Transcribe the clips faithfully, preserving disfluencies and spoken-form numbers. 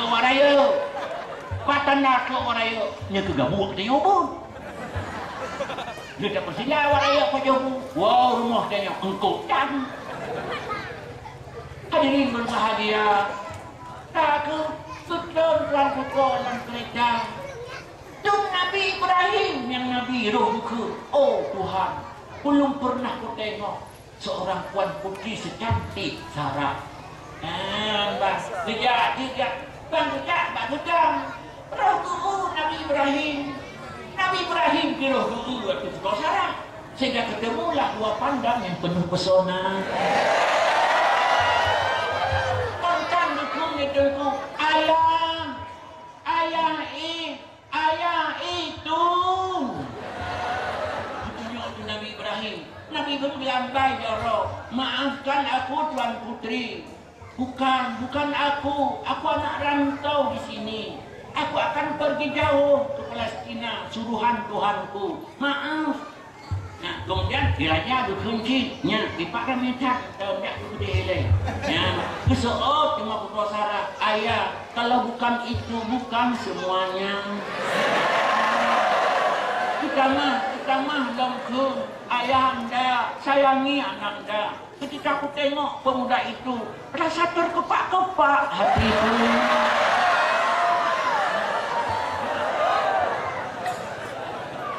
Awak rayeuk. Pat tanda keu awak rayeuk. Nyan keu gabuek tanyoe beuh. Lheueh tapeusilah awak rayeuk pajoh bu. Wow, rumoh tanyoe eungkôt that. Hadirin berbahagia. Ka keuh, keutrön Tuan Putroe lam keureta. Dum Nabi Ibrahim nyang Nabi roh bukeuh. Oh Tuhan, ulôn peureunah kutengok seorang tuan putri secantik Sarah. Ah, bah, geujak, geujak. Bang geujak bak geudong. Roh geu-eu Nabi Ibrahim. Nabi Ibrahim pih roh geu-eu ateueh putroe Sarah. Sehingga ketemulah dua pandang yang penuh pesona. Tantang dukung di Teungku, "Ayah, ayah, eh, ayah itu." Geutunyok keu Nabi Ibrahim. Nabi Ibrahim geulambai jaroe, "Maafkan aku, Tuan Putri." "Bukan, bukan aku. Aku anak rantau di sini. Aku akan pergi jauh ke Palestina, suruhan Tuhanku. Maaf." Nah, kemudian di raja geukheun cit, nyan, dipat ramé that, teubiet geupeudeh ilée. Nyan, geuseuôt teuma putroe Sarah, "Ayah, kalau bukan itu, bukan semuanya. Kita mah, kita mah lom kheun, ayahanda, sayangi anakanda." Ketika kutengok pemuda itu, rasa terkepak-kepak hatiku.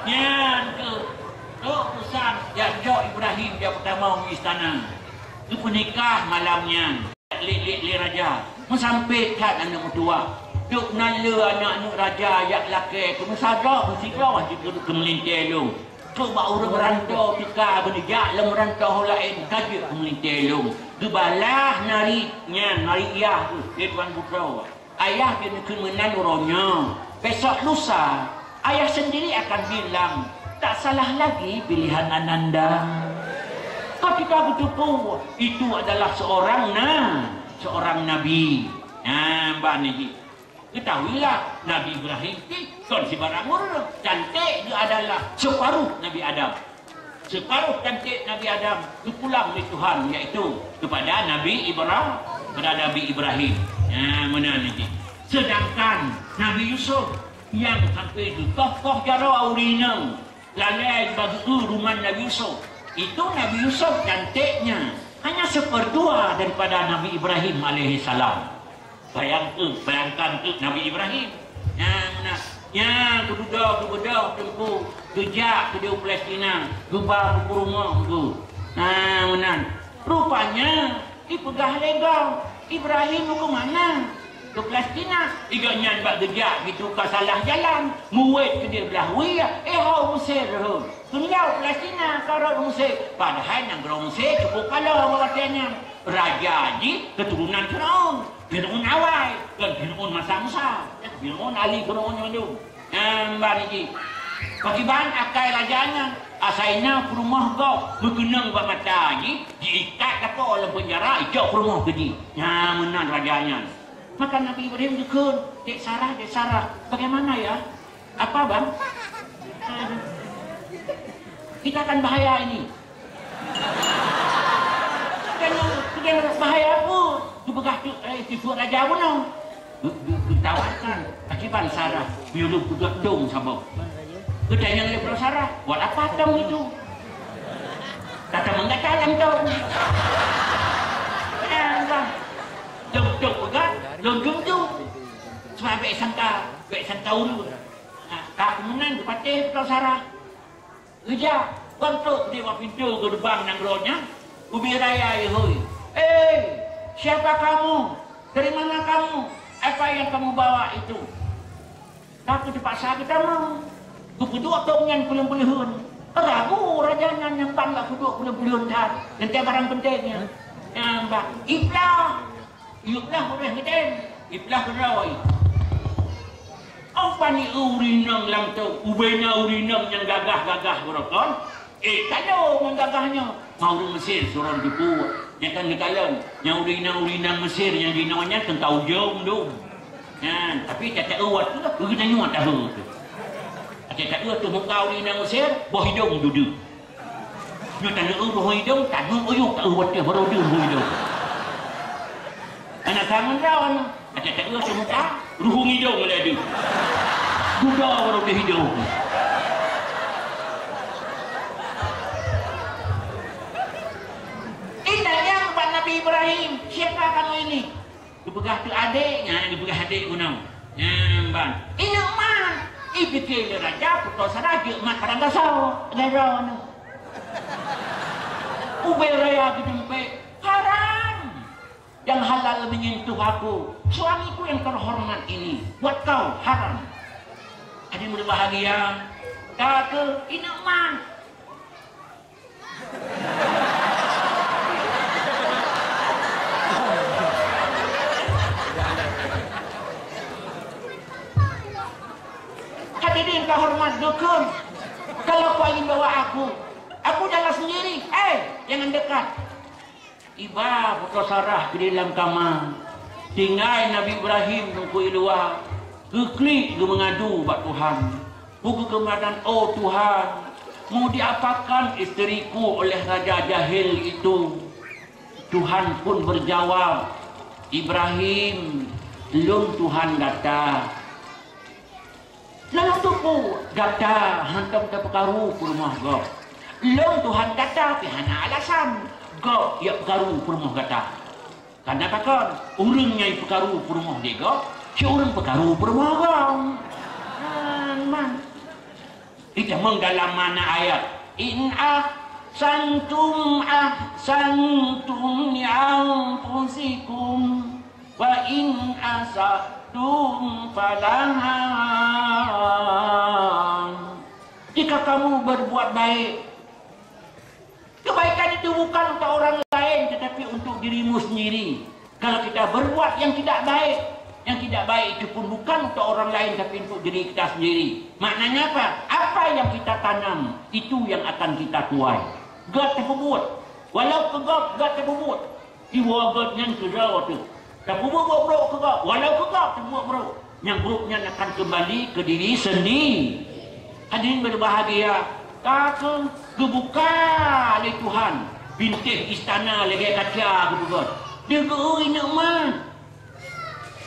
Nyan keuh, trok urusan jak jok Ibrahim jak peutamong u istana. Geupeunikah malam nyan lé, lé, lé raja. Meusampék that aneuk meutuwah. Trok nan le aneuk-aneuk raja jak lakée keu meusagoe meusigoe jikheun keu meulintée lôn. Trok bak ureuëng rantô teuka geujak lam rantô laén ka jeuet keu meulintée lôn. Geubalah nari nyan, nari yah lé tuan putroe. Ayah geukheun meunan uroe nyoe. Besok lusa, ayah sendiri akan bilang, tak salah lagi pilihan ananda. Ketika geuteupeue itu adalah seorang na, seorang nabi. Nah, ban jih. Ketahuilah, Nabi Ibrahim pih kon sibarang ureuëng. Cantik geuh adalah separuh Nabi Adam. Separuh cantik Nabi Adam geupulang lé Tuhan, yaitu kepada Nabi Ibra-, kepada Nabi Ibrahim. Nah, meunan jih. Sedangkan Nabi Yusuf nyang sampai geukoh-koh jaroe ureuëng inong, lalée bak geu-eu ruman Nabi Yusuf. Itu Nabi Yusuf cantiknya hanya seperdua daripada Nabi Ibrahim alaihissalam. Bayangkan, bayangkan tu Nabi Ibrahim. Nyang na, nyang geubeudôh, geubeudôh Teungku, geujak keudéh u Palestina, geuba keu peurumoh Teungku. Nah, meunan. Rupanya, dipeugah lé gob, "Ibrahim keu mana?" "Keu Palestina." Iga nyan bak geujak gitu ka salah jalan, muwét keudéh blah wie, eh, hau Mesir rhot. Keuneuk u Palestina ka rhot u Mesir. Padahai nanggroe Mesir cukup paloe bak watée nyan. Raja jih keuturonan Firaun. Firaun awai, kon Firaun masa Musa. Firaun ahli Firaun nyoe dum. Nyang ban jih. Pakriban akai raja nyan, asai na peurumoh gob meukeunong bak mata jih, jiikat lakoe lam peunjara, icok peurumoh keu jih. Nyang meunan raja nyan. Maka Nabi Ibrahim geukheun, "Dek Sarah, Dek Sarah, bagaimana ya?" "Apa, Bang?" "Kita akan bahaya ini." "Bukan, bukan bahaya apa. Geupeugah tu, eh, tipu raja bunoe." Geu-, geu-, geutawarkan, pakriban Sarah, "Meunyoe lôn peugah dong saboh." Geutanyong lé Sarah, "Buat apa dong itu?" "Tatamong gata lam dong." "Ya, Bang." "Dong, dong peugah, lôn junjung. Supaya bék sangka, bék sangka ureuëng." Nah, ka keuh meunan geupatéh Sarah. Geujak, ban trok di bak pintoe geureubang nanggroe nyan, ubé raya ihôi. "Hei, siapa kamu? Dari mana kamu? Apa yang kamu bawa itu?" "Ka keuh teupaksa geutamong. Geupeuduek dong nyan peuleueng-peuleuheun." Ragu raja nyan nyang ban bak peuduek peuleueng-peuleuheun that, teuntée barang penting nyan. Nyang bak, "Iplah!" Iplah ureuëng geudeh, iplah keudroe. Ôh, pani ureuëng inong lam tông, ubena ureuëng inong nyang gagah-gagah beurokon, eh, talo ngon gagah nyoe. Ma ureuëng Mesir surong teupeu, nyang kan geukalon, nyang ureuëng inong-ureuëng inong Mesir nyang jinoe nyan teuka ujong dum. Nyan, tapi cacat uwat tu lah, keu geutanyoe tahu tu. Cacat uwat tu muka ureuëng inong Mesir, boh idong dudu. Nyoe taneuk boh idong, taneuk uyuek ka watée baroe deuh boh idong. Aneuk tangan droe nyoe, até teungoh seumuka, ruhueng idong lé deuh. Dudoe baru deuh idong. Itanyong bak Nabi Ibrahim, "Siapa kamu ini?" Geupeugah teuk adék, nyan geupeugah adék keunoe. Nyan ban. "Inong man." Ipike lé raja, putôh Sarah jeuet mat padang gasoe. Lé droeneuh. Ubé raya geuteumpék, "Haram! Yang halal menyentuh aku, suamiku yang terhormat ini, buat kau haram." Hadirin berbahagia, ka keuh inong man. Hadirin terhormat, dukun. Kalau kau ingin bawa aku, aku jalan sendiri. Eh, jangan dekat. Iba putôh Sarah keu di lam kama. Tinggai Nabi Ibrahim teungku i luwa. Geuklik geumeungadu bak Tuhan. Geukeumatan, "Oh Tuhan, mau diapakan istriku oleh raja jahil itu?" Tuhan pun berjawab, "Ibrahim, Lôn Tuhan gata." Lôn teupeu gata hántom tapeukaru peurumoh gob. Lôn Tuhan gata pih hana alasan gob jak peukaru peurumoh gata. Karena pakon, ureuëng nyang peukaru peurumoh di gob, si ureuëng peukaru peurumoh gob. Nyan man. Itamong dalam makna ayat, "In ahsantum ahsantum li anfusikum, wa in asa'tum falaha." Jika kamu berbuat baik, kebaikan itu bukan untuk orang lain, tetapi untuk dirimu sendiri. Kalau kita berbuat yang tidak baik, yang tidak baik itu pun bukan untuk orang lain, tapi untuk diri kita sendiri. Maknanya apa? Apa yang kita tanam, itu yang akan kita tuai. Gét tapeubuet, walau keu gob gét tapeubuet, jiwoe gét nyan keu droe teuh. Tapeubuet brok keu gob, walau keu gob tapeubuet brok. Nyang brok nyan akan keumbali keu diri sendi-, Hadirin berbahagia, ka keuh geubuka lé Tuhan pintoe istana lagée kaca geupeugét. Deuh geu-eu inong man.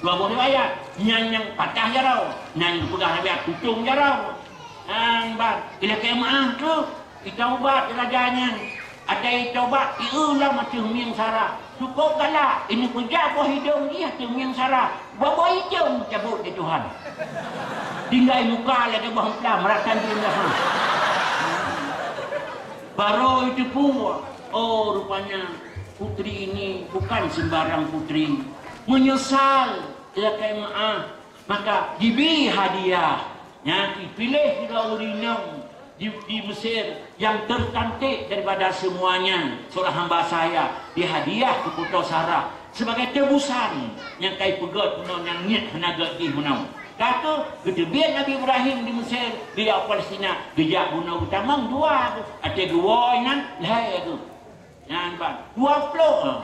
Dua boh riwayat, nyan nyang patah jaroe, nyan geupeugah riwayat tutong jaroe. Nyan ban, ilakée meuáh treuk. Itaubat raja nyan. Atai itaubat, ieu lom ateueh mieng Sarah. Cukôp galak, ineupeujak boh idong jih ateueh mieng Sarah. Boh-boh idong cabot lé Tuhan. Tinggai muka lagée boh amplam, ratan jih dah. Barô iteupeue, oh, rupanya putri ini bukan sembarang putri. Meunyeusal, ilakée meuáh. Maka jibi hadiah nyang ipiléh sidroe ureuëng inong di, di Mesir nyang tercantik daripada semuanya, seorang hamba sahaya, dihadiah keu putôh Sarah sebagai tebusan nyang ka ipeugét bunoe nyang niet hana gét jih bunoe. Ka keuh geuteubiet Nabi Ibrahim di Mesir, geujak u Palestina, geujak bunoe geutamong dua, até geuwoe nyan lhée geuh. Nyan ban, dua ploh, eh,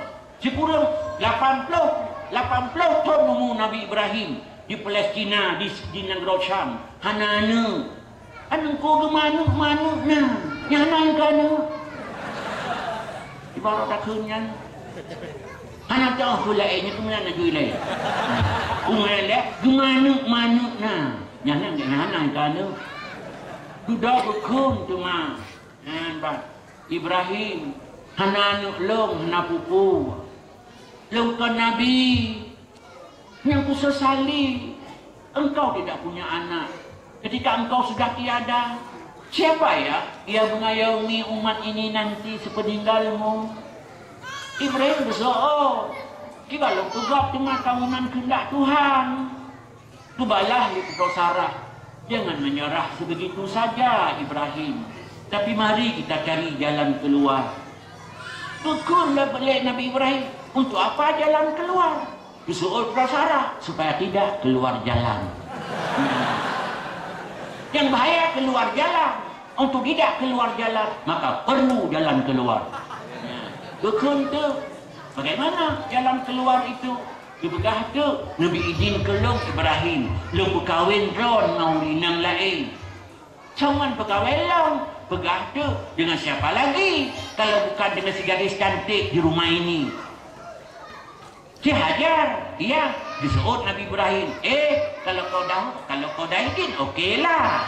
sikureueng lapan ploh, lapan ploh thon umu Nabi Ibrahim di Palestina, di, di nanggroe Syam. Hana aneuëk. Aneuëk ko geumaneuëk-maneuëk na. Nyan hana keu aneuëk. Ibarat takheun nyan. Hana teuh peue laén nyan keumeunyan laju ilée. Umu lé geumaneuëk-maneuëk na. Nyan, nyan, nyan hana keu aneuëk. Dudoe geukheun teuma. Nyan ban. Ibrahim, hana aneuëk lôn, hana pupu. Lôn kon nabi. Nyang kusesali, engkau tidak punya anak. Ketika engkau sudah tiada, siapa ya yang mengayomi umat ini nanti sepeninggalmu? Ibrahim geuseuôt, "Kiban lôn peugah teuma kamoe nan keundak Tuhan." Geubalah lé putôh Sarah, "Jangan menyerah sebegitu saja, Ibrahim. Tapi mari kita cari jalan keluar." Geukheun lé Nabi Ibrahim, "Untuk apa jalan keluar?" Geuseuôt putôh Sarah, "Supaya tidak keluar jalan." Yang bahaya keluar jalan. Untuk tidak keluar jalan, maka perlu jalan keluar. Geukheun teuh, bagaimana jalan keluar itu? Geupeugah teuk, "Neubi idin keu lôn Ibrahim, lôn peukawen droe ngon ureuëng inong laén." "Soe ngon peukawen lôn?" "Peugah teuk, dengan siapa lagi, kalau bukan dengan si gadis cantik di rumah ini?" Si Hajar, iya, diseuôt Nabi Ibrahim, "Eh, kalau kau dah, kalau kau dah izin, oke lah."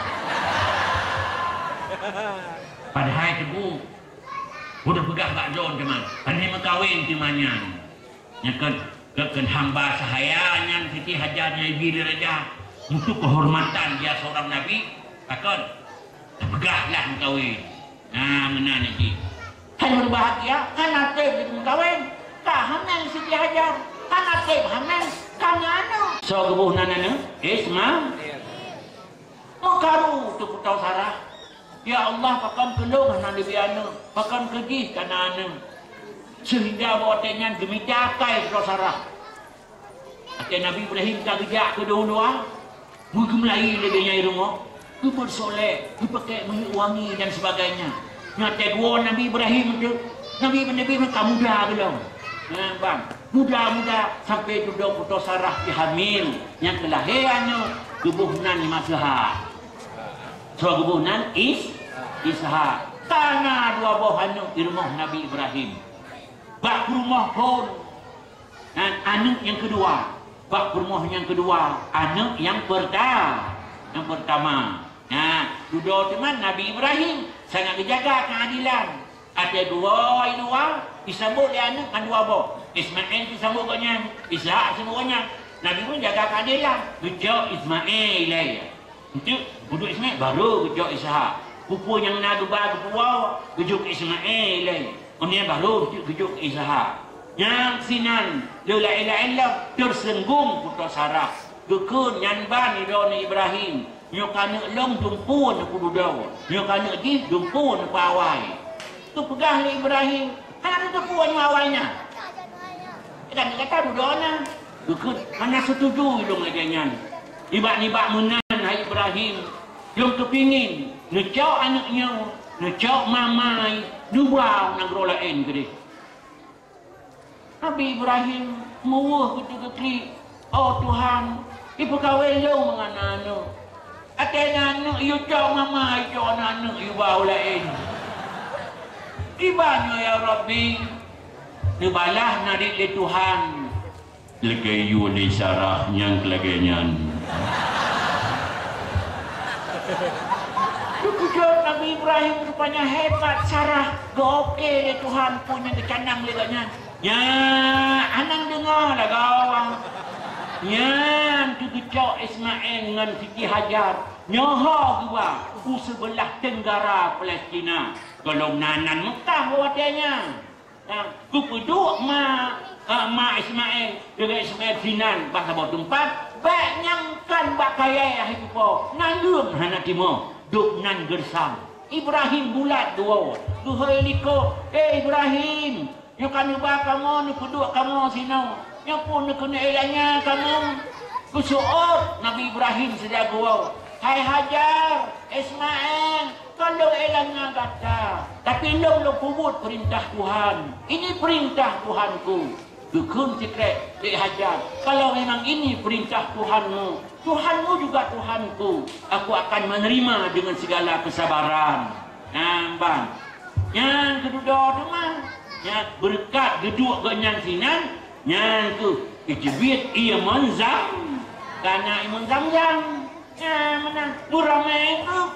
Padahai teungku, udah peugah bak droe teuma, "Hana meukawen teuma nyan." Nyan kan, kan, kan hamba sahaya nyan Siti Hajar nyang ibi lé raja. Untuk kehormatan dia seorang nabi, takon, "Tapeugah lah meukawen." Nah, meunan jih. Hai berbahagia, hana tem jeuet meukawen. Ka hamil Siti Hajar, hana tem hamil, ka na aneuk. Soe geuboh nan aneuk? Isma-, meukaru teuh putôh Sarah. "Ya Allah, pakon keu lôn hana neubi aneuk, pakon keu jih ka na aneuk?" Seuhingga bak watée nyan geumita akai putôh Sarah. Até Nabi Ibrahim ka geujak keu dua-dua, meugeumeulayie lé geuhnyan i rumoh, geupeusolek, geupakée minyeuk wangi dan sebagainya. Nyoe até geuwoe Nabi Ibrahim tu, Nabi Ibrahim ka muda gohlom. Nah, ban, muda-muda sampai dudoe putôh Sarah jihamil, nyang keu lahé aneuk geuboh nan Ismail. Soe geuboh nan Is-, Ishak. Ka na dua boh aneuk di rumoh Nabi Ibrahim. Bak peurumoh phon, dan aneuk nyang keudua. Bak peurumoh nyang keudua, aneuk nyang peurta-, nyang peurtama. Nah, dudoe teuma Nabi Ibrahim sangat geujaga keuadilan. Até dua i luwa, jisambot lé aneuk ngon dua boh. Ismail jisambot gobnyan, Ishak jisambot gobnyan. Nabi pun jaga keuadilan. Geucok Ismail ilée. Enteuk, peuduek Ismail, barô geucok Ishak. Peue-peue nyang na geuba geupuwoe, geujok Ismail ilée. Keumudian barô enteuk geujok Ishak. Nyang sinan, lé laén-laén lom, teuseunggung putôh Sarah. Geukheun nyan ban droeneuh Ibrahim, "Nyoe ka aneuk lôn dumpeue neupeududoe, nyoe ka aneuk jih dumpeue neupeuawai." Teupeugah lé Ibrahim, "Hana teupeue nyoe awai nyan. Ka aneuk gata dudoe na." Geukheun, "Hana seutuju ulôn lagée nyan. Nibak-nibak meunan, hai Ibrahim, lôn teupingin neucok aneuk nyoe, neucok mamai, neuba u nanggroe laén keudeh." Nabi Ibrahim meuweueh geuteuk-geutrik, "Oh Tuhan, ipeukawen lôn ngon aneuk. Até na aneuk yue cok mama, yue cok aneuk yue ba u laén. Kiban nyoe ya Rabbi?" Neubalah narit lé Tuhan, "Lagée yue lé Sarah nyang lagée nyan." Teukeujot Nabi Ibrahim, rupanya hebat Sarah, geuoke lé Tuhan peue nyang geucanang lé gobnyan. Nyan, anang deungoe lagoe. Nyan keuh geucok Ismail ngon Siti Hajar. Nyoe ho geuba u seubeulah teunggara Palestina. Gohlom na nan Meukah watée nyan. Nah, geupeuduek ma, eh, ma Ismail, deungon Ismail sinan bak saboh teumpat, bék nyang kan bak kayée hai pupo, naleueng hana timoh, dub nan geureusam. Ibrahim bulat geuwoe, geuhôi likot, "Eh Ibrahim, nyoe ka neuba kamoe neupeuduek kamoe sinoe, nyoe peue neukeuneuk ilée nyan kamoe?" Geuseuôt Nabi Ibrahim sira geuwoe, "Hai Hajar, Ismail, ka lôn ilée ngon gata, tapi lôn, lôn peubuet peurintah Tuhan. Ini perintah Tuhanku." Geukheun sikrek lé Hajar, "Kalau memang ini perintah Tuhanmu, Tuhanmu juga Tuhanku, aku akan menerima dengan segala kesabaran." Nah, ban. Nyan keuh dudoe teuma. Nyan beureukat geuduek gobnyan sinan, nyan keuh geuteubiet ié Mon Zam-, ka na ié Mon Zamzam. Nyan meunan, beuramé keuh.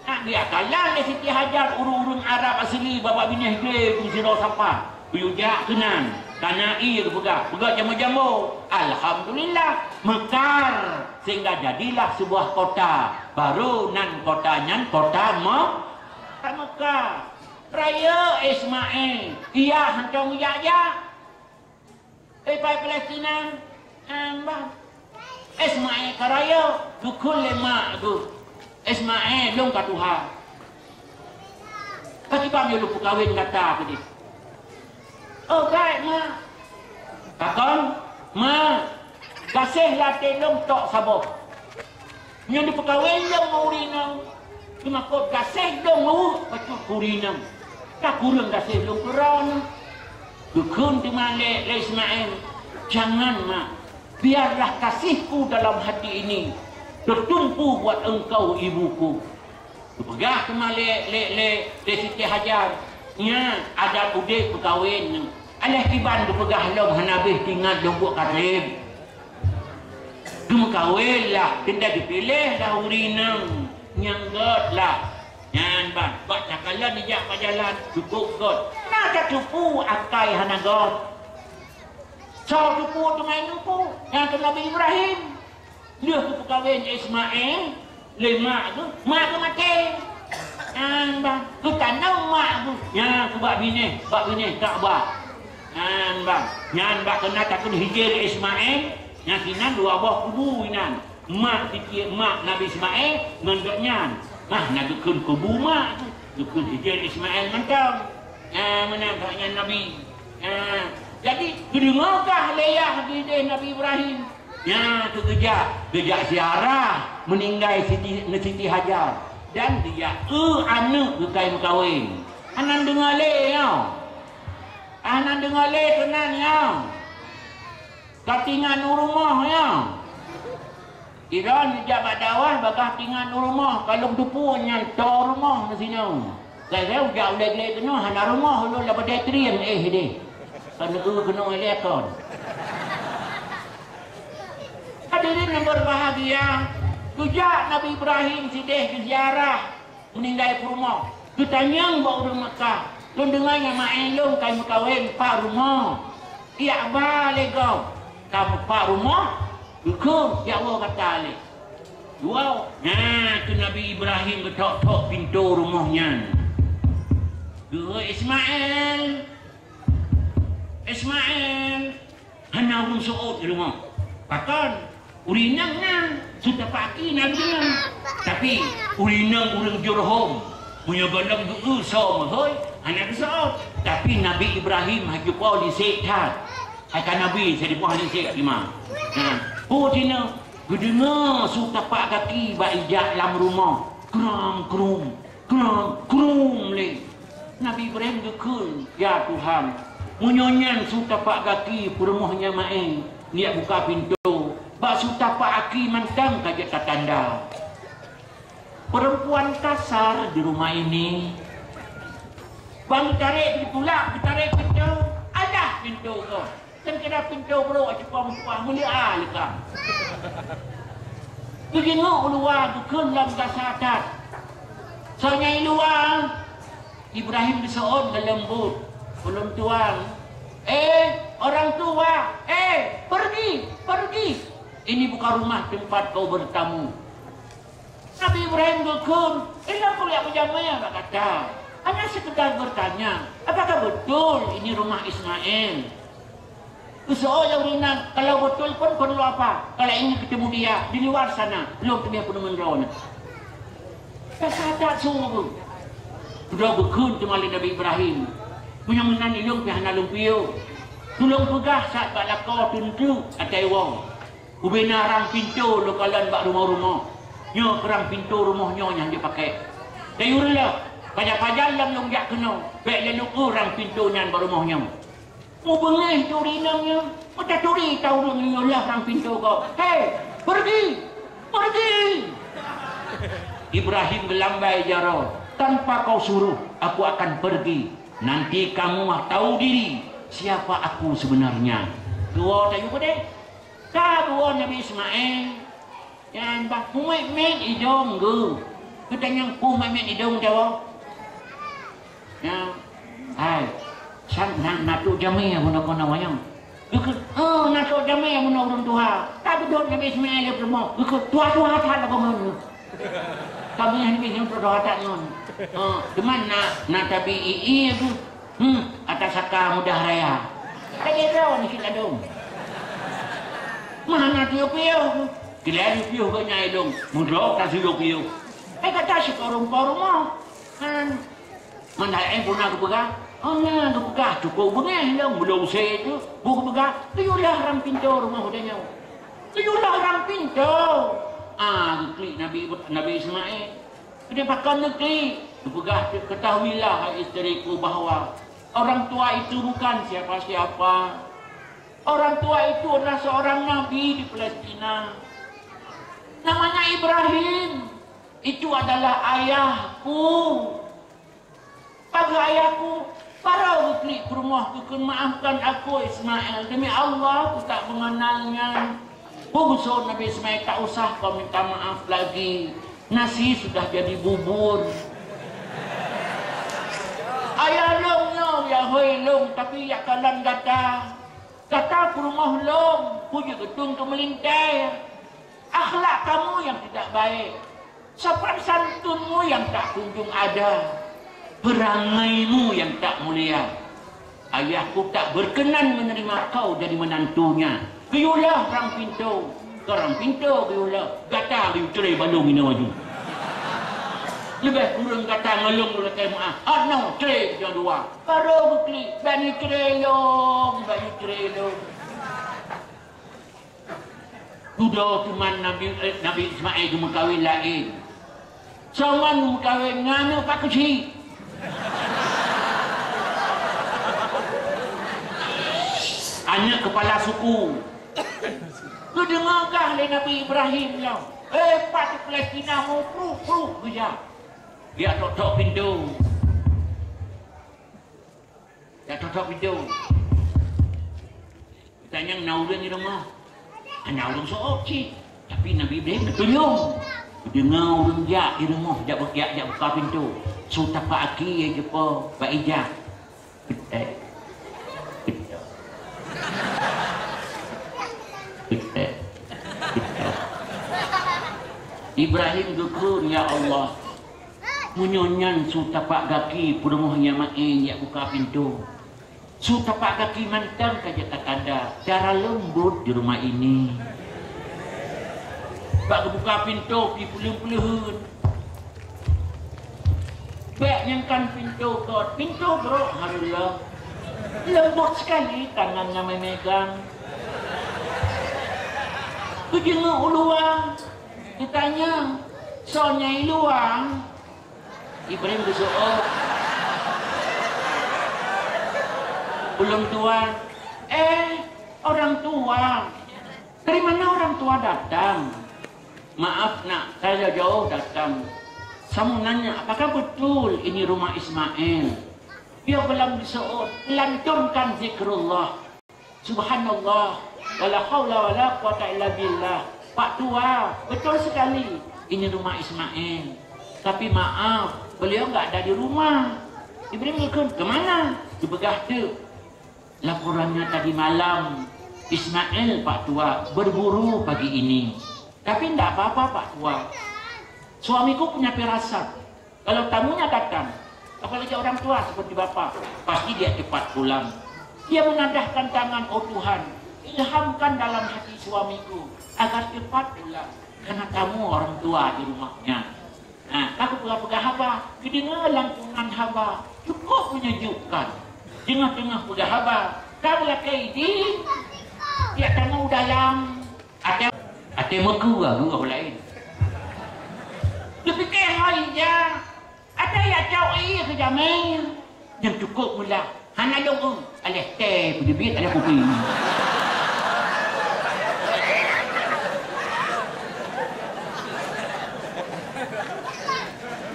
Nak geujak kalon lé Siti Hajar ureuëng-ureuëng Arab asli, babah binéh glé, keu sidroe sapat. Geuyue jak keunan, ka na ié geupeugah, peugah jambo-jambo. Alhamdulillah, meukar, sehingga jadilah sebuah kota. Baru nan kota nyan kota Me-, Mekah. Rayeuk Ismail, iya hantom jak-jak. Ipai Palestina, eh, bah. Ismail ka rayeuk, geukheun lé mak geuh, "Ismail, lôn ka tuha. Pakriban lôn peukawen gata keudeh?" "Oh, bék, Mak." "Pakon, Mak?" "Gaséh lam até lôn tok saboh. Nyoe neupeukawen lôn ngon ureuëng inong, teumakot gaséh lôn meuweuek bacut keu ureuëng inong. Ka kureueng gaséh lôn keu droeneuh." Geukheun teuma lé, lé Ismail, "Jangan, Mak. Biarlah kasihku dalam hati ini tertumpu buat engkau, ibuku." Geupeugah teuma lé, lé, lé, lé Siti Hajar, "Nyan adat udeb peukawen nyoe. Alah kiban geupeugah lom hana beh tingat lom buet kareb. Geumeukawen lah, teuntèe geupiléh lah ureueng inong nyang gèt lah. Nyan ban, bak takalon ijak bak jalan, cukôp gèt. Na tateupeue akai hana gèt. Soe teupeue teuma ineuk peue? Nyang keu Nabi Ibrahim. Lheueh geupeukawen Ismail lé mak geuh, mak geuh maté. Nyan ban, geutanong mak geuh. Nyan keu bak binéh, bak binéh Ka'bah. Nyan ban, nyan bak keunan takheun Hijir Ismail, nyan sinan dua boh kubu inan. Mak tiep-tiep mak Nabi Ismail ngon gobnyan. Nah, na geukheun kubu mak geuh, geukheun Hijir Ismail mantong. Nyan meunan gobnyan Nabi. Nyan, jadi geudeungoe kah lé yah di idéh Nabi Ibrahim. Nyan keuh geujak, geujak ziarah meuninggai Siti, Siti Hajar dan geujak eu aneuk geukai meukawen. Hana deungoe lé nyoe. Hana deungoe lé keunan nyoe. Ka tingat u rumoh nyoe. Sidroe neujak bak dakwah bagaih tingat u rumoh, ka lôn teupeue nyan toe rumoh meusinoe. Kai-kai ujak ulèe glé keunoe hana rumoh ulôn lam padé trieng éh deh. Ka neueu keunoe lé kon. Hadirin yang berbahagia, geujak Nabi Ibrahim sidéh geuziarah meuninggai peurumoh. Geutanyong bak ureueng Makkah, "Lôn deungoe nyan maén lôn kai meukawen pat rumoh. Ijak ba lé gob." Ka meupat rumoh, geukheun, "Ijak woe gata lé." Woe, na keuh Nabi Ibrahim geutok-tok pintoe rumoh nyan. Geuhôi, "Ismail! Ismail!" Hana ureueng seuôt di rumoh. Pakon? Ureueng inong na, su tapak aki na geudeungoe. Tapi, ureueng inong ureueng Jurhom, meunyoe gohlom geu-eu soe meuhôi, hana geuseuôt. Tapi, Nabi Ibrahim haju po lisek that. Hai ka Nabi, saya dipoh lisek imam. Nah, oh, cina, geudeungoe su tapak gaki bak ijak lam rumoh. Krong, krong. Krong, krong lé. Nabi Ibrahim geukheun, "Ya Tuhan, meunyoe nyan su tapak gaki peurumoh nyan maén, neujak buka pintoe, bak su tapak aki mantong ka jeuet tatanda." Perempuan kasar di rumah ini. Bang tarek ditulak, geutarek pintoe, alah pintoe gob. Kan keunan pintoe brok cupang-cupang, meuleu'a leuka. Geujingeuk u luwa, geukheun lom gasa that. Soe nyang i luwa? Ibrahim geuseuôt leumbot, ulôn tuan. "Eh, orang tua, eh, pergi, pergi. Ini bukan rumah tempat kau bertamu." Nabi Ibrahim geukheun, "Ilôn kujak meujamé bak gata. Hanya sekedar bertanya, apakah betul ini rumah Ismail?" Geuseuôt lé ureueng inong, "Kalau betul pun perlu apa? Kalau ingin ketemu dia di luar sana, lôn teumé peuneumon droeneuh." Gasa that su geuh. Geukheun teuma lé Nabi Ibrahim, "Meunyoe meunan ilôn pih hana lôn piôh. Tulông peugah saát bak lakoe teunteuk ateueh woe." Ubena rang pintoe lôn kalon bak rumoh-rumoh. Nyoe keu rang pintoe rumoh nyoe nyang jipakék. Tayue reuloh, pajan-pajan lom lôn jak keunoe, bék lôn eu rang pintoe nyan bak rumoh nyoe. Mubeungéh turi inong nyoe, meutaturi ta ureueng nyoe lheueh rang pintoe gob. "Hei, pergi! Pergi!" Ibrahim geulambai jaroe, "Tanpa kau suruh, aku akan pergi. Nanti kamu tahu diri siapa aku sebenarnya." Dua tayue peudeh. Ka geuwoe Nabi Ismail, nyan bah mumet-met idong geuh. Geutanyong peue mumet-met idong jawoe. Nyan, hai, san na, na trok jamé bunoe keunoe nyoe. Geukheun, "Oh, na trok jamé bunoe ureueng tuha." Ka geudong Nabi Ismail lé peurumoh. Geukheun, "Tuha-tuha that lagoe ngon." Kami hana meusiang peudoa that ngon. Ha, teuma na, na tabi i-i tu. Hmm, ata saka mudah raya. Lagèe droe ni cit ladôm. Meuhana piôh-piôh. Keulian piôh geuh nyang ilôn. Mudroe ka siyoh piôh. Eh, gata sikorong-korong mah. Han. Mandai eh puna geupeugah. Oh, na geupeugah cukup beungèh lôn. Mula usé tu. Bu geupeugah. Tuyulah rang pintoe rumoh geutanyoe. Tuyulah rang pintoe. Ah, geuklik Nabi, Nabi Ismail. Keuneuk pakon neuklik? Geupeugah, "Ketahuilah, hai istriku, bahwa orang tua itu bukan siapa-siapa. Orang tua itu adalah seorang nabi di Palestina. Namanya Ibrahim. Itu adalah ayahku." Bagaih ayahku, Barô geuklik peurumoh geukheun, "Maafkan aku, Ismail. Demi Allah, aku tak mengenalnya." Peue geuseuôt Nabi Ismail, "Tak usah kau minta maaf lagi. Nasi sudah jadi bubur." Ayah lôn nyoe, ya hôi lôn, tapi ya kalon gata. Gata peurumoh lôn, peue jeuet geutung keu meulintèe. Akhlak kamu yang tidak baik, sopan santunmu yang tak kunjung ada, perangaimu yang tak mulia. Ayahku tak berkenan menerima kau jadi menantunya. Geuyue lheueh rang pintoe, keu rang pintoe geuyue lheueh, gata geuyue cré balong inoe aju. Leubeh kureueng gata ngon lôn lakèe meu'ah, anoe cré keudua-dua. Barô geuklik, "Bèk neucré lôn, bèk neucré lôn." Dudoe teuma Nabi, eh, Nabi Ismail geumeukawen laén. Soe ngon geumeukawen ngon aneuk Pak Keuchik. Aneuk keupala suku. Geudeungoe gah lé Nabi Ibrahim nyoe. Eh, pat di Palestina mupruh-pruh geujak. Geujak tok-tok pintoe. Jak tok-tok pintoe. Geutanyong na ureueng di rumoh. Hana ureueng seuôt cit. Tapi Nabi Ibrahim geutunyong. Geudeungoe ureueng jak di rumoh, jak beu-, jak, jak buka pintoe. Su tapak gaki jipeu bak ija. Geutek. Geutek. Geutek. Geutek. Ibrahim geukheun, "Ya Allah, meunyoe nyan su tapak gaki peurumoh Ismail jak buka pintoe, su tapak gaki mantong ka jeuet tatanda dara leumbot di rumoh ini." Bak geubuka pintoe pih peuleuheuen-peuleuheuen. Bèk nyang kan pintoe göt, pintoe brok hareuloh. Leumbot sekali tangan nyang meumegang. Geudeungoe u luwa, geutanyong, "Soe nyang i luwa?" Ibrahim geuseuôt. "Ulôn tuan." "Eh, orang tua. Dari mana orang tua datang?" "Maaf nak, saya jauh datang. Saya mau nanya, apakah betul ini rumah Ismail?" Dia belum diseuôt, lantunkan zikrullah. Subhanallah, wala haula wala quwata illa billah. "Pak Tua, betul sekali, ini rumah Ismail. Tapi maaf, beliau enggak ada di rumah." Ibrahim geukheun, "Ke mana?" Geupeugah teuk, "Laporannya tadi malam, Ismail, Pak Tua, berburu pagi ini. Tapi ndak apa-apa, Pak Tua. Suamiku punya firasat. Kalau tamunya datang, apalagi orang tua seperti Bapak, pasti dia cepat pulang. Dia menadahkan tangan, 'Oh Tuhan, ilhamkan dalam hati suamiku agar cepat pulang, karena tamu orang tua di rumahnya.'" Nah, ka geupeugah-peugah haba, geudeungoe lantungan haba, cukup menyejukkan. Teungoh-teungoh peugah haba, ka geulakèe idin, jak tamu dalam. Até, até meukeue geuh laén. Geupike hai ija, até jak cok ié keu jamé. Nyang cukup meulah, hana lôn eu, aléh teh peudeubiet, aléh kupi.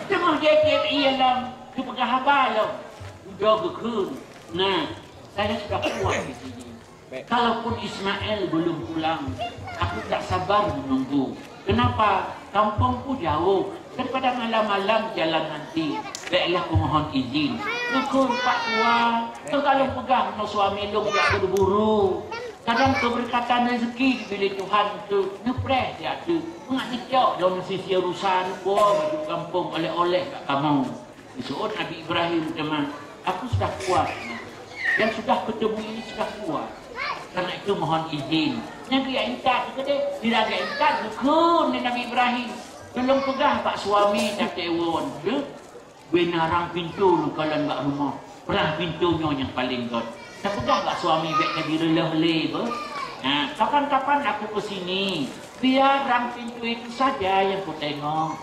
Teungoh jieb-jieb ié lom, geupeugah haba lom. Ujoe geukheun, "Nah, saya sudah puas di sini. Kalaupun Ismail belum pulang, aku tak sabar menunggu. Kenapa? Kampungku jauh, daripada malam-malam jalan nanti. Baiklah, kumohon izin." Geukheun, "Pak Tua, teuka lôn peugah ngon suami lôn jak berburu. Kadang keberkatan rezeki geubri lé Tuhan teuk, neupreh jak teuk. Mangat neucok lôn sisi urusan, po baju kampung, oleh-oleh bak kamoe." Geuseuôt Nabi Ibrahim teuma, "Aku sudah puas. Yang sudah kutemui ini sudah puas. Karena itu mohon izin." Nyang geujak intat keudeh, bila geujak intat, geukheun lé Nabi Ibrahim, "Tolong peugah bak suami, Teungku, deuh, beu na rang pintoe lôn kalon bak rumoh. Rang pintoe nyoe nyang paleng göt. Tapeugah bak suami bèk tabi reuloh lé beuh. Nah, kapan-kapan aku ke sini, biar rang pintoe itu saja yang kutengok."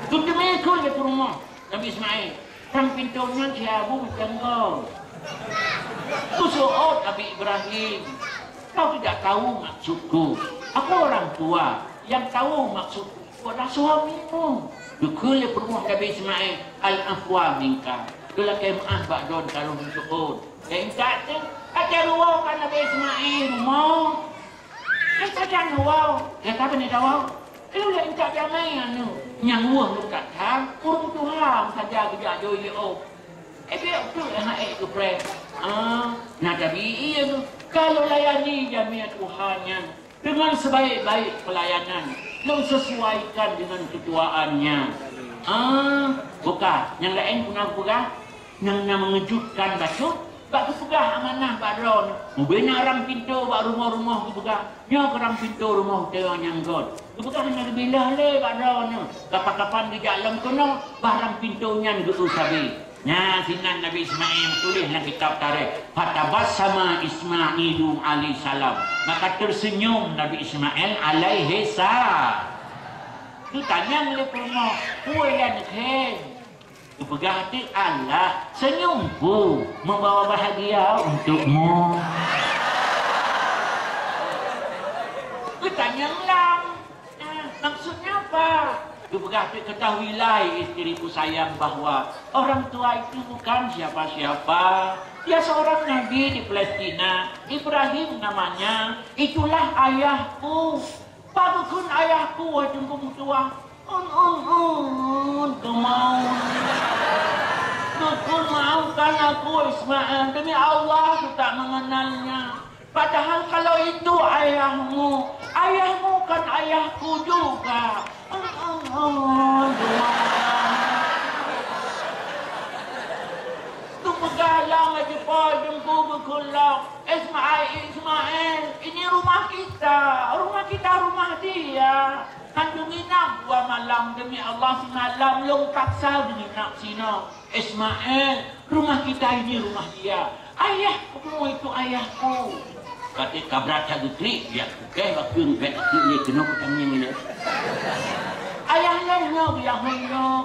Geuteumé kheun lé peurumoh Nabi Ismail, "Rang pintoe nyan siabu meuteunggong." Geuseuôt Nabi Ibrahim, "Kau tidak tahu maksudku. Aku orang tua, yang tahu maksudku adalah suamimu." Geukheun lé peurumoh Nabi Ismail, "Al-afwa minka." Lakée meuáh bak droe ka lôn seuôt. Lé intat teuh, ka teuruwoe ka Nabi Ismail rumoh. Kan sajan ruwoe, gata beuneuk dawoe. Lalu lé intat damai anu. Nyang woh lôn that that, ureuëng tuha saja geujak jôi jiôh. Eh, biar betul anak eh keupreh. Ah, na tabi iya tu. Kalau layani jamia Tuhan nyan, dengan sebaik-baik pelayanan, lôn sesuaikan dengan ketuaannya. Ah, buka. Nyang laén puna peugah, nyang na mengejutkan bacut, bak geupeugah amanah bak droe. Mubina rang pintoe bak rumoh-rumoh geupeugah, nyoe keurang pintoe rumoh teuh nyang got. Geupeugah hana geubilah lé bak droe. Kapan-kapan geujak lom keunoe, barang pintoe nyan geu-eu sabe. Nyan sinan Nabi Ismail tuléh lam kitab tarikh, "Fatabassama Ismailu alaihissalam." Maka tersenyum Nabi Ismail alaihissalam. Geutanyong lé peurumoh, "Peue nyan khe?" Geupeugah teuk, "Allah, senyumku membawa bahagia untukmu." Geutanyong lom, "Ah, maksudnya apa?" Geupeugah teuk, "Ketahuilah, istriku sayang, bahwa orang tua itu bukan siapa-siapa. Dia seorang nabi di Palestina, Ibrahim namanya. Itulah ayahku." Pakon ayahku, wahai Teungku meutuah? Un, un, un, keumaun. Pakon maafkan aku, Ismail. Demi Allah, aku tak mengenalnya. Padahal kalau itu ayahmu, ayahmu kan ayahku juga. Tupeugah lam jipo Teungku geukulok, "Ismail, Ismail, ini rumah kita, rumah kita, rumah dia." Kan geunginap dua malam, demi Allah, simalam lôn paksa geunginap sinoe. "Ismail, rumah kita ini rumah dia. Ayahmu itu ayahku." Kata kabrat that geuklik, jak pukeh bakeueng, bèk geuklik lé keunoe keutangieng lé. "Ayah lôn nyoe, ayah lôn nyoe.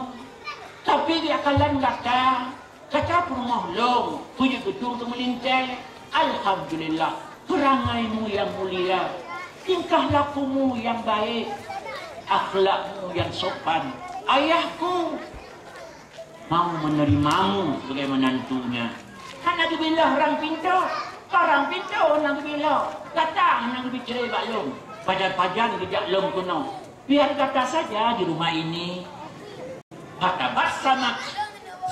Tapi di akalan gata, gata peurumoh lôn, peue jeuet geutueng keu meulintèe. Alhamdulillah, peurangaimu nyang mulia, tingkah lakumu nyang baik, akhlakmu nyang sopan. Ayahku mau menerimamu sebagai menantunya." Hana geubilah rang pintoe, barang pintoe hana geubilah. Gata hana geubri cre bak lôn. Pajan-pajan geujak lom keunoe. Biar gata saja di rumah ini. Fatabassama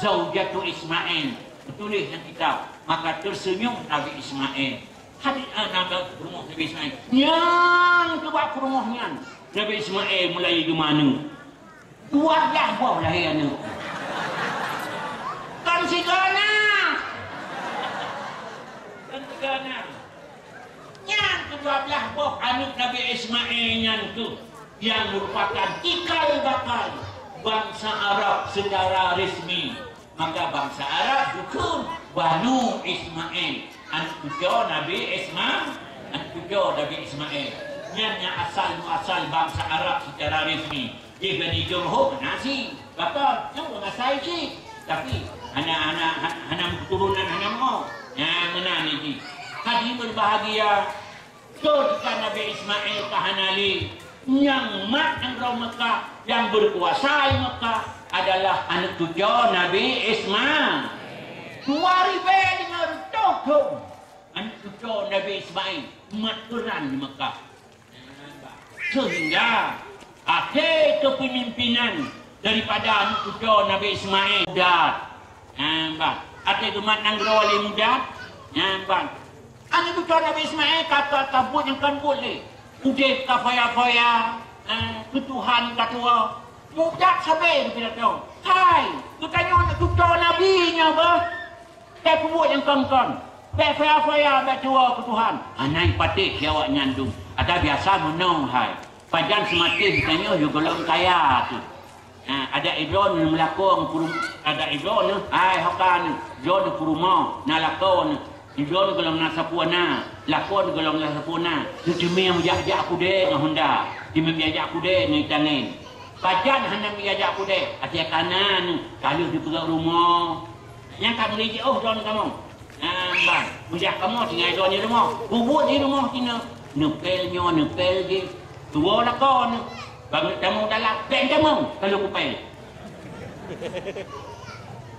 zaujatu Ismail. Tuléh lam kitab, maka tersenyum Nabi Ismail. Hadis, ah, Nabi, peurumoh Nabi Ismail. Nyan keubah peurumoh nyan. Nabi Ismail mulai geumanu. Dua blah boh lahé aneuk. Kan sigoe na. Kan sigoe na. Nyan keudua blah boh aneuk Nabi Ismail nyan keuh nyang meurupakan cikal bakal bansa Arab secara resmi. Maka bansa Arab geukheun Banu Ismail, aneuk cucoe Nabi Isma-, aneuk cucoe Nabi Ismail. Nyan nyang asal muasal bansa Arab secara resmi. Di Bani Jurhum na si, bapa, nyan ureueng asai cit. Tapi hana, hana, hana meuketurunan, hana meu'oh. Nyan meunan jih. Hadirin berbahagia, ketika Nabi Ismail ka hana lé, nyang mat nanggroe Mekah, nyang berkuasa di Mekah adalah aneuk cucoe Nabi Ismail. Dua ribèe lima reutôh thôn, aneuk cucoe Nabi Ismail mat peuran di Mekah. Sehingga akhé kepemimpinan daripada aneuk cucoe Nabi Ismail Mudat. Ha, bah. Até geumat nanggroe lé Mudat. Ha, bah. Aneuk cucoe Nabi Ismail ka, ka, ka buet nyang kon buet lé. Udép ka foya-foya, ha, keu Tuhan ka tuwoe. Mudat sabé geupidato. Hai, geutanyoe aneuk cucoe Nabi nyoe beuh. Bèk peubuet nyang kon-kon. Bèk foya-foya, bèk tuwoe keu Tuhan. Hana jipatéh lé awaknyan dum. Ata biasa meunoe hai. Pajan seumatéh geutanyoe yue gohlom kaya teuh. Ha, adat droeneuh meulakon peurum-, adat droeneuh, hai hoka neuh, droeneuh peurumoh, na lakoe neuh. Droeneuh gohlom na sapeue na, lakoe neuh gohlom na sapeue na. Neuteumé meujak-jak kudée ngon honda. Teumé meujak-jak kudée ngon itangen. Pajan hana meujak-jak kudée, até kana neuh, ka lheueh dipeugah rumoh. Nyang ka meuli jiôh droeneuh kamoe. Nyan ban, meujak kamoe tinggai droeneuh di rumoh. Bubuet di rumoh cit na. Neupel nyoe, neupel jih. Tuwoe lakoe neuh. Bangat tamong dalam, bèk tamong ka lheueh kupel.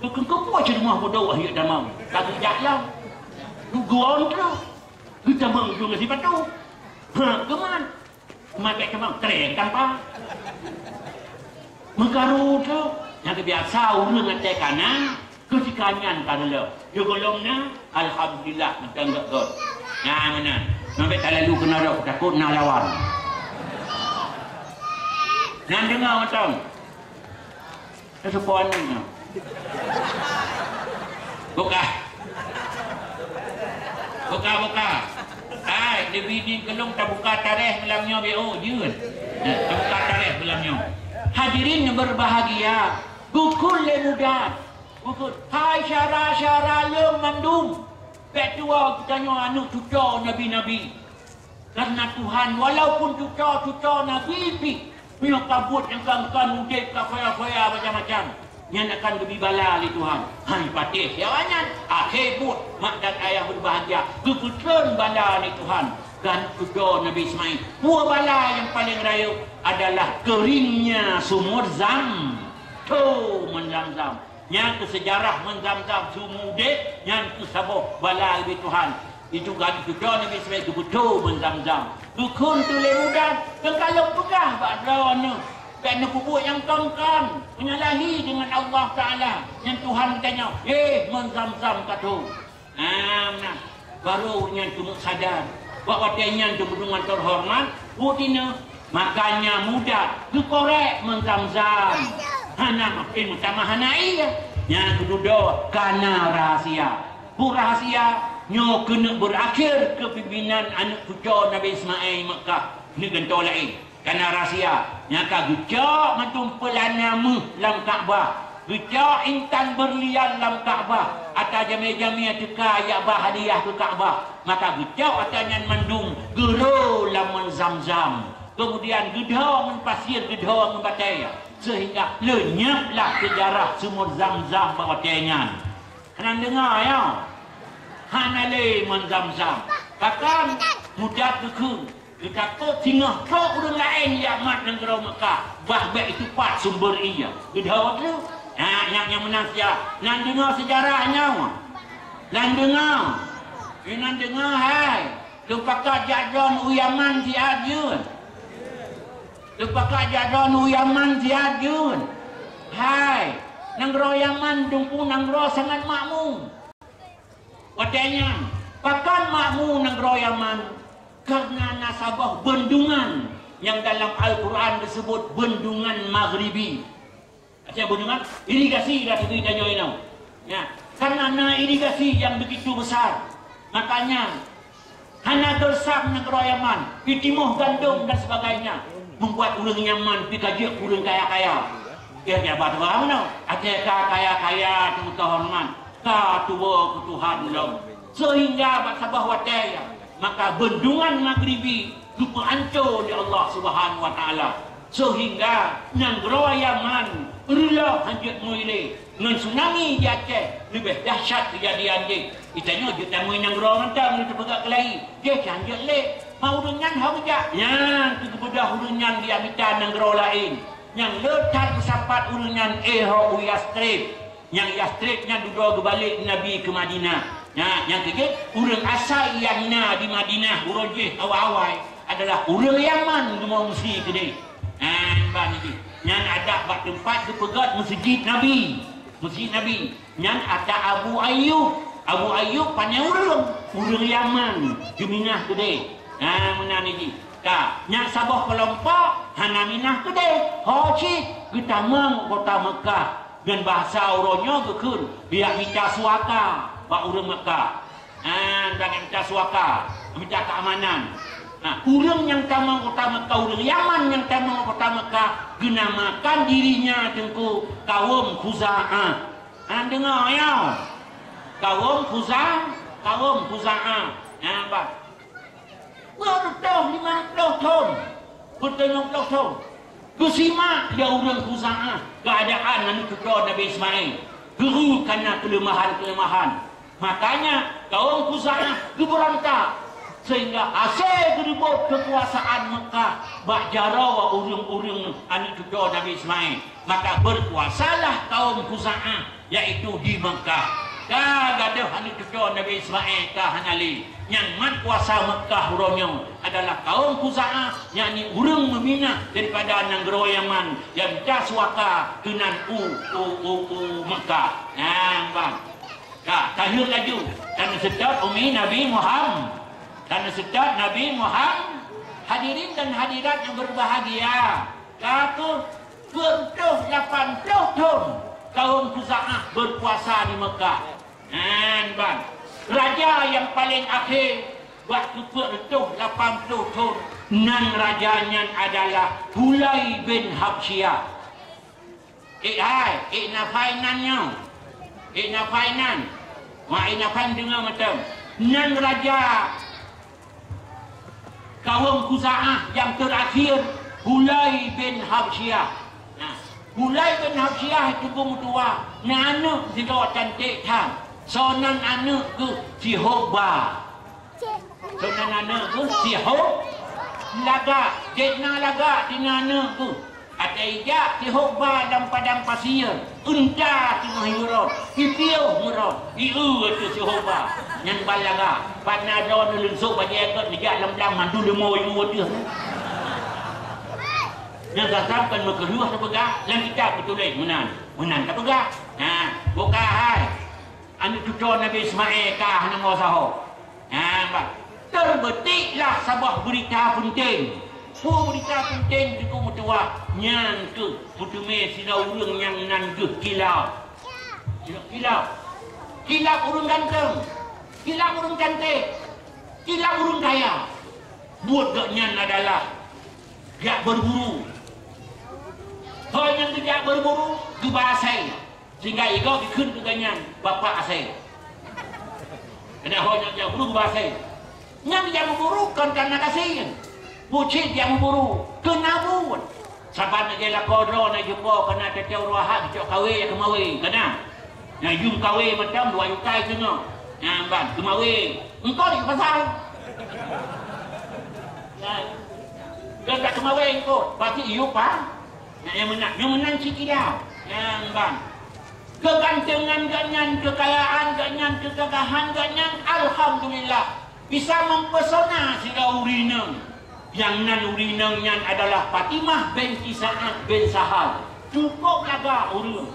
Keu-, keu-, keu-, keu-, cit rumoh bodoh, akhé tamong. Ka geujak lom. Dugon trok. Geutamong ujong sipatu. Ha, keuman. Keuman bèk tamong, treng tampa. Meukaru trok. Nyang biasa ureueng até kana, keutika nyan ka reuloh. Di gohlom na, alhamdulillah, mantong gèt-gèt. Nah, meunan. Meunan bèk talalu keunoe, takot na lawan. Nyan deungoe mantong. Teuseupôt aneuk nyoe. Buka. Buka, buka. Hai, leubeh di geulong tabuka tarikh malam nyoe, B O, jeuet. Nah, tabuka tarikh malam nyoe. Hadirin berbahagia, bukon lé muda. Bukon. Hai syara-syara lôn mandum. Bèk tuwoe geutanyoe aneuk cucoe nabi-nabi. Karena Tuhan, walaupun cucoe-cucoe nabi pih, meunyoe ka buet nyang kon-kon udép ka foya-foya macam-macam, nyan akan geubri bala lé Tuhan. Hai patéh siawa nyan, akhé buet mak dan ayah berbahagia, geupeutrön bala lé Tuhan. Dan cucoe Nabi Ismail, dua bala nyang paleng rayeuk adalah keringnya sumur Zam, tho meunan Zam-Zam. Nyan keuh seujarah meunan Zam-Zam, sumur udép, nyan keuh saboh bala ubé Tuhan. Itu kan cucoe Nabi Ismail geubeutôi meunan Zam-Zam. Bukon teuh lé muda, teuka lôn peugah bak droeneuh, bèk neupeubuet nyang kon-kon, menyalahi dengan Allah Taala, nyan Tuhan geutanyoe. Eh, meunan Zam-Zam ka tho. Nah, nah. Baru nyan teumeusadar. Bak watèe nyan teumeudeungoe teuhoreumat, buet inong. Makanya muda geukorek meunan Zam-Zam. Hana makin meutamah hana ié. Nyan keududoe kana rahasia. Peue rahasia? Nyoe keuneuk beurakhé keupimpénan aneuk cucoe Nabi Ismail Meukah, neuk gantoe laén. Kana rahasia, nyang ka geucok mandum peulana méuh lam Ka'bah, geucok intan beurlian lam Ka'bah, atra jamé-jamé teuka jak ba hadiah keu Ka'bah, maka geucok atra nyan mandum geuro lam meunan Zam-Zam, keumudian geudhoe ngon pasier, geudhoe ngon batèe, seuhingga leunyap lah seujarah sumur Zam-Zam bak watèe nyan. Hana deungoe, ya? Hana lé meunan Zam-Zam. Bahkan muda geukheun, geutakot singoh trok ureueng laén jak mat nanggroe Meukah, bah bèk teupat sumber ié. Geudhoe treuk. Nah, nyang, nyang meunan seujarah. Nan deungoe seujarah nyoe? Nan deungoe? Eh, nan deungoe, hai. Lôn pakat jak droen u Yaman siat jeuet. Lôn pakat jak droen u Yaman siat jeuet. Hai, nanggroe Yaman dum peue nanggroe sangat makmu. Watèe nyan, pakon makmu nanggroe Yaman? Karena na saboh beundungan nyang dalam Al-Quran geuseubut beundungan Maghribi. Artinya beundungan irigasi dah teubiet tanyoe inoe. Ya, karena na irigasi yang begitu besar, makanya hana geureusam nanggroe Yaman, jitimoh gandom dan sebagainya, membuat ureueng Yaman pih ka jeuet keu ureueng kaya-kaya. Ya, ya, bah tuha meunoe. Até ka kaya-kaya teumeutoh horeumat, ka tuwoe keu Tuhan lom. Seuhingga bak saboh watèe, maka beundungan Maghribi geupeuanco lé Allah Subhanahu wa Taala. Seuhingga nanggroe Yaman reuloh hanjeuet muilé. Ngon tsunami di Aceh leubeh dahsyat keujadian jih. Geutanyoe jeuet tamui nanggroe mantong, lôn teupeugah keulayi. Jih hanjeuet lé. Ma ureueng nyan hana geujak. Nyan keuh geubeudôh ureueng nyan geujak mita nanggroe laén. Nyang le that meusapat ureueng nyan éh ho u Yathrib. Nyang Yathrib nyan dudoe geubalek Nabi keu Madinah. Nyan, nyang keujeuet, ureueng asai nyang na di Madinah uroe jih awai-awai adalah ureueng Yaman geumeuungsi keudeh. Nyan ban jih. Nyan adak bak teumpat geupeugöt Meuseujid Nabi. Meuseujid Nabi. Nyan atra Abu Ayyub. Abu Ayyub pané ureueng, ureueng Yaman geuminah keudeh. Nah, meunan jih. Ka, nyang saboh keulompok hana minah keudeh. Ho cit geutamong kota Meukah. Ngon bahasa uroe nyoe geukheun, geujak mita suaka bak ureueng Meukah. Nah, geujak mita suaka, mita keamanan. Nah, ureueng nyang tamong kota Meukah, ureueng Yaman nyang tamong kota Meukah, geunamakan dirinya teungku kawom Khuza'ah. Nah, deungoe ya. Kawom Khuza-, kawom Khuza'ah. Nah, bah. Peuet reutôh limong ploh thon, peuet reutôh limong ploh thon, geusimak lé ureueng Khuza'ah keuadaan aneuk cucoe Nabi Ismail. Geuru kana keuleumahan-keuleumahan. Makanya, kawom Khuza'ah geubeurontak. Sehingga asai geuribot keukuasaan Meukah bak jaroe ureuëng-ureuëng aneuëk cucoe Nabi Ismail. Maka beukuasalah kaum Khuza'ah, yaitu di Meukah. Ka gadôh aneuëk cucoe Nabi Ismail ka hana lé. Nyang mat kuasa Meukah uroe nyoe adalah kaum Khuza'ah, yakni ureuëng Meuminah daripada nanggroe Yaman nyang mita suaka keunan u, u, u, u Meukah. Nah, ban. Ka, tahiyat laju. Taneuseutôt umi Nabi Muhammad. Taneuseutôt Nabi Muhammad. Hadirin dan hadirat yang berbahagia, ka kheueh peuet reutôh lapan ploh thon kaum Khuza'ah beukuasa di Meukah. Nyan ban. Raja nyang paleng akhé bak keu peuet reutôh lapan ploh thon, nan raja nyan adalah Hulai bin Habsyiah. Ék hai, ék na fai nan nyoe. Ék na fai nan. Mak ék na fai deungoe mantong. Nan raja kaum Khuza'ah nyang teurakhir, Hulai bin Habsyiah. Nah, Hulai bin Habsyiah itu pun meutuwa, na aneuëk sidroe cantik that. Soe nan aneuëk geuh? Si Hubba. Soe nan aneuëk geuh? Si Hubba. Lagak, jeuet na lagak di nan aneuëk geuh. Até ijak si Hubba lam padang pasie, unta teungoh yue rot, ipiôh meurot, ieu ateueh si Hubba. Nyan ban lagak, pat na droeneuh leusok bajée gét neujak lam blang mandum leumo ieu ateueh. Nyan sasam kan meukeureuh tapeugah, lam kitab geutuléh meunan, meunan tapeugah. Nah, buka hai. Aneuëk cucoe Nabi Ismail ka hana meusaho. Nyan, bah. Teubeutiklah saboh beurita peunteng. Peue beurita peunteng teungku meutuwa? Nyan keuh meuteumé sidroe ureuëng nyang nan geuh Kilab. Kilab. Kilab ureuëng ganteng. Kilab ureuëng cantik. Kilab ureuëng kaya. Buet gobnyan adalah jak beuburu. Ho nyang geujak beuburu, geuba asèe. Sehingga igoe geukheun keu gobnyan, "Bapak asèe." Keuneuk ho nyang jak beuburu geuba asèe. Nyang jak beuburu kon kareuna gasien. Bucit jak beuburu, keuneuk buet. Saban lagèe lakoe droe na jumpa kana teucok ruaha, teucok kawé, ya keumawe, kana. Nyang jum kawé mantong dua juta teungoh. Nyang ban keumawe, engkot di pasar. Ya. Gata keumawe engkot, pasti iyup pa. Nah, nyang meunan, nyang meunan cit Kilab. Nyang ban. Keugantengan gobnyan, keukayaan gobnyan, keugagahan gobnyan, alhamdulillah, bisa mempesona sidroe ureueng inong. Nyang nan ureueng inong nyan adalah Fatimah binti Sa'ad bin Sahal. Cukup lagak ureueng.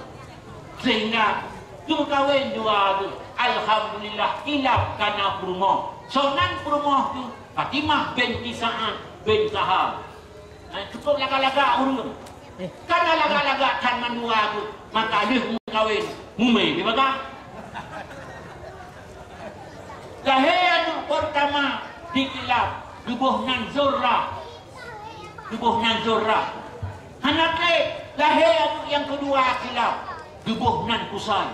Sehingga geumeukawen dua geuh. Alhamdulillah, Kilab kana peurumoh. Soe nan peurumoh geuh? Fatimah binti Sa'ad bin Sahal. Eh, cukup lagak-lagak ureueng. Kana lagak-lagak that mandua geuh, maka lheueh meukawen, mumè dibagah. Lahé aneuk peurtama di Kilab, geuboh nan Zurrah. Geuboh nan Zurrah. Hana trép, lahé aneuk nyang keudua Kilab, geuboh nan Kusai.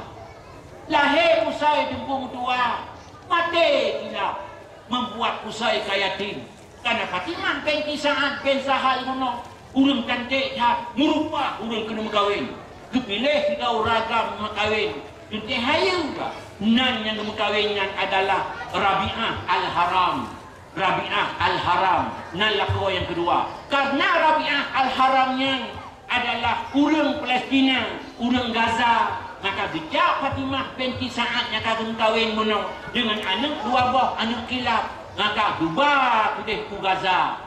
Lahé Kusai teungku meutuwa, maté Kilab, membuat Kusai ka yatim. Kana Fatimah binti Sa'ad bin Sahal bunoe, ureueng cantik that, meurupa ureueng keuneuk meukawen. Geupiléh sidroe ureueng agam meukawen. Teuntèe hayeue ka. Nan nyang geumeukawen nyan adalah Rabi'ah Al-Haram. Rabi'ah Al-Haram, nan lakoe nyang keudua. Kareuna Rabi'ah Al-Haram nyan adalah ureueng Palestina, ureueng Gaza, maka geujak Fatimah binti Sa'ad nyang ka geumeukawen bunoe deungon aneuk dua boh aneuk Kilab, maka geuba keudeh u Gaza.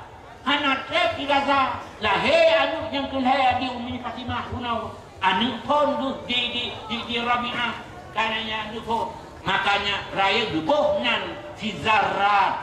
Hana trép di Gaza, lahé aneuk nyang keulhèe di Ummi Fatimah bunoe, aneuk phon geuh di, di, di, di Rabi'ah, kana nyan aneuk phon. Makanya rayeuk geuboh nan si Zarrat.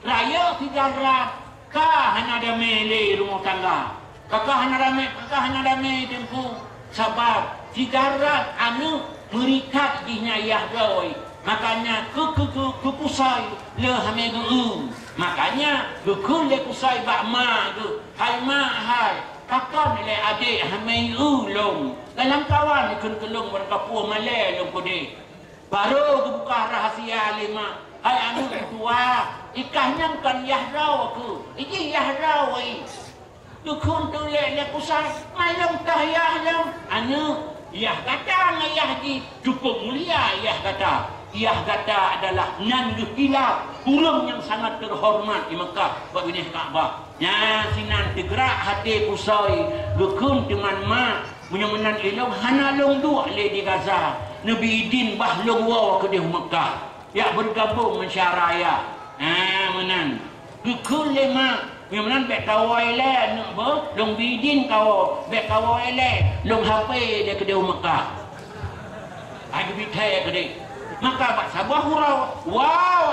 Rayeuk si Zarrat ka hana damé lé rumoh tangga. Ka, ka hana damé, ka hana damé teungku. Sabab si Zarrat aneuk meurikat jih nyan yah droe. Makanya keu, keu, keu, keu Kusai le hamé geu-eu. Makanya geukheun lé Kusai bak ma geuh, "Hai ma hai, pakon lé adék hamé eu lôn? Lamkawan kheun keu lôn barangkapeue malèe lôn keudeh." Barô geubuka rahasia lé ma, "Hai aneuk meutuwa, i kah nyan kon yah droe keuh, i jih yah droe." Geukheun teulek lé Kusai, "Malum toh yah lôn, aneuk, yah gata ngon yah jih cukup mulia yah gata." Ayah gata adalah nan geuh ilap ureuëng nyang sangat teuhoreumat di Meukah bak binéh Ka'bah. Nyan sinan teugrak até Qusay, geukheun teuma mak, meunyoe meunan ilong hana lôn duek lé di Gaza, neubi idin bah lôn woe keudéh u Meukah, jak beugabong ngon syedara ayah. Ha, meunan. Geukheun lé mak, meunyoe meunan bék kawoe lé aneuk beuh, lôn bi idin kawoe, bék kawoe lé, lôn hapé lé keudéh u Meukah. Hai geubi thée keudéh. Maka bak saboh uroe, woe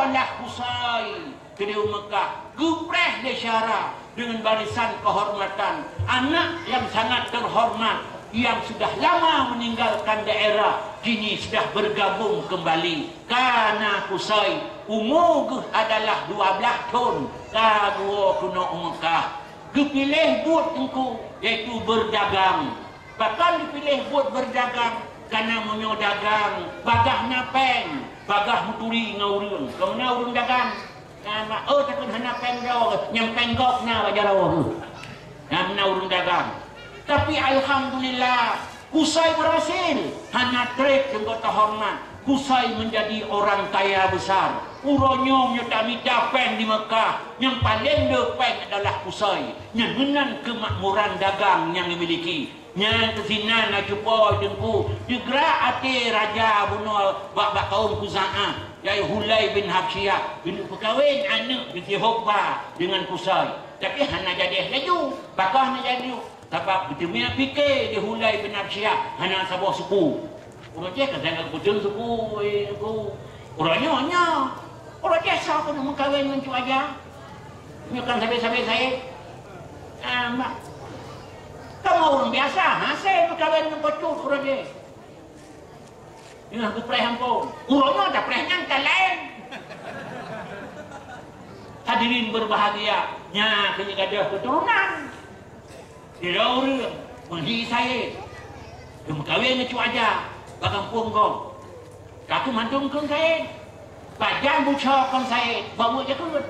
ayah Qusay keudéh u Meukah, geupreh lé syedara deungon barisan keuhormatan. Aneuk nyang sangat teuhoreumat nyang sudah lama meninggalkan daerah, kini sudah bergabung kembali. Ka na Qusay, umu geuh adalah dua blaih thon, ka geuwoe keunoe u Meukah. Geupiléh buet teungku, yaitu berdagang. Pakon geupiléh buet berdagang? Kareuna meunyoe dagang, bagaih na péng, bagaih meuturi ngon ureuëng. Kon na ureuëng dagang? Nah, mak, oh, takheun hana péng droe, nyang péng gob na bak jaroe. Nah, na ureuëng dagang. Tapi alhamdulillah, Qusay berhasil. Hana treb teungku teuhoreumat. Qusay menjadi orang kaya besar. Uroe nyoe meunyoe tamita péng di Meukah, nyang paleng deuh péng adalah Qusay. Nyan meunan keumakmuran dagang nyang dimiliki. Nyan keuh sinan na cupo teungku, teugrak até raja bunoe bak, bak kaum Khuza'ah, yaitu Hulay bin Habsyah, geupeukawen aneuk Siti Uqbah deungon Qusay. Tapi hana jadi laju. Pakon hana jadi? Sabab geuteumé pike di Hulay bin Habsyah hana saboh suku. Ureuëng jih ka sangat beutôi suku, eh, suku. Ureuëng nyoe, nyoe. Ureuëng jih soe keuneuk meukawen ngon Cut Aja? Nyoe kan sabe-sabe saé. Ah, mak. Kamoe ureuëng biasa, hase meukawen ngon Cut ureuëng jih. Nyoe geupreh ampôn. Ureuëng nyoe tapreh nyan ka laén. Hadirin berbahagia, nyan keuh gadoh keuturonan. Sidroe ureuëng, Meuhi Said, geumeukawen ngon Cut Aja bak gampông gob. Ka keuh mandum kheun Said. Pajan bucoe kon Said, bak buet jakeuet.